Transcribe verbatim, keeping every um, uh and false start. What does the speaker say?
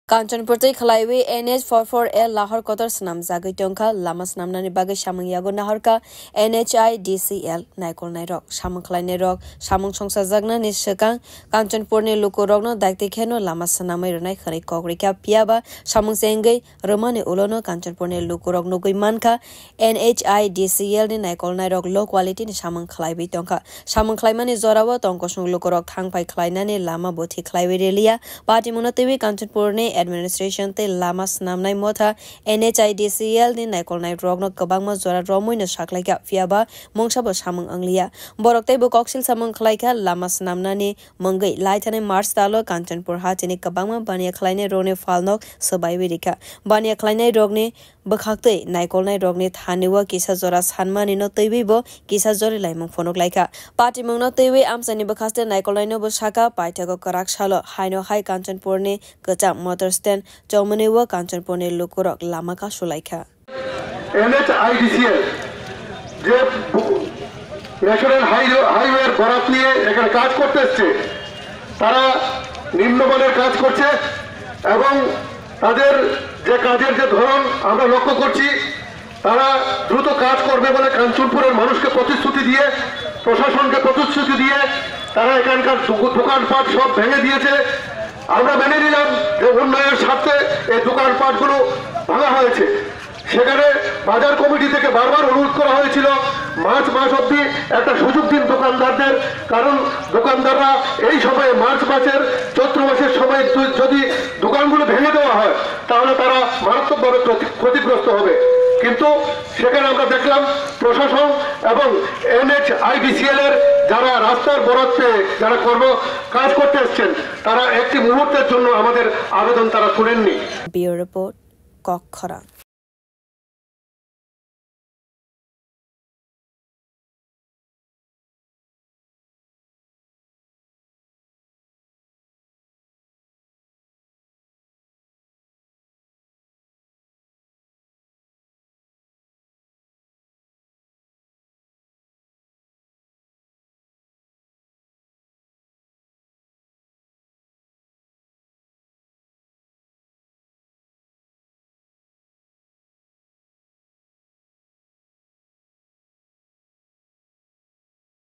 Kanchanpur tei khlaiwi N H four four L lahor kotor swnamjagwi tongkha. Lama swnamnani bagwi samung yago nahorkha N H I D C L naikolnairok. Samung khlainairok samung songsajaknani swkang Kanchanpurni lukurokno dakti kheno lama swnamwi rwnai hwnwi kok rikha, phiyaba samung chengwi rwmani ulono Kanchanpurni lukurok nugwi mankha N H I D C L ni naikolnairok low quality ni samung khlaiwi tongkha. Samung khlaimani jorao tongkosong lukurok thangphai khlainani lama bo thik khlaiwi reliya. Patimungno twiwi Kanchanpurni administration tei lama swnamnai motha N H I D C L ni naikolnairokno kwbangma jora romwino saklaikha, phiyaba mungsabo samung wngliya. Borok teibo koksil samung khlaikha, lama swnamnani mungwi laithani March talo Kanchanpur hachini kwbangma baniya khlainairokni phalnok swbaiwi rikha. Baniya khlainairokni bwkhaktwi naikolnairokni thanio kisa jora sanmanino twiwibo kisa jorilaimung phunuklaikha. Patimungno twiwi amchaini bwkhaste naikolnainobo sakha, paithago kwrak salo haino hai Kanchanpurni kwcham motor stand chongmaniwo Kanchanpurni lukurok lama kasulaikha. NHIDCL যে ন্যাশনাল হাইওয়ের বরাত নিয়ে এখানে কাজ করতে এসছে, তারা নিম্নমানের কাজ করছে এবং তাদের যে কাজের যে ধরন আমরা লক্ষ্য করছি, তারা দ্রুত কাজ করবে বলে কাঞ্চনপুরের মানুষকে প্রতিশ্রুতি দিয়ে, প্রশাসনকে প্রতিশ্রুতি দিয়ে তারা এখানকার দোক-, দোকানপাট সব ভেঙে দিয়েছে। আমরা মেনে নিলাম যে উন্নয়নের স্বার্থে এই দোকানপাটগুলো ভাঙা হয়েছে। সেখানে বাজার কমিটি থেকে বারবার অনুরোধ করা হয়েছিল মার্চ মাস অবধি একটা সুযোগ দিন দোকানদারদের, কারণ দোকানদাররা এই সময়ে, মার্চ মাসের, চৈত্র মাসের সময় যু-, যদি দোকানগুলো ভেঙে দেওয়া হয়, তাহলে তারা মারাত্মকভাবে ক্ষতি-, ক্ষতিগ্রস্ত হবে। কিন্তু সেখানে আমরা দেখলাম প্রশাসন এবং এনএইচআইডিসিএল এর যারা রাস্তার বরাত পেয়ে যারা কর্ম কাজ করতে এসছেন, তারা একটি মুহূর্তের জন্য আমাদের আবেদন তারা শুনেননি। Bureau Report, Kokkhorang.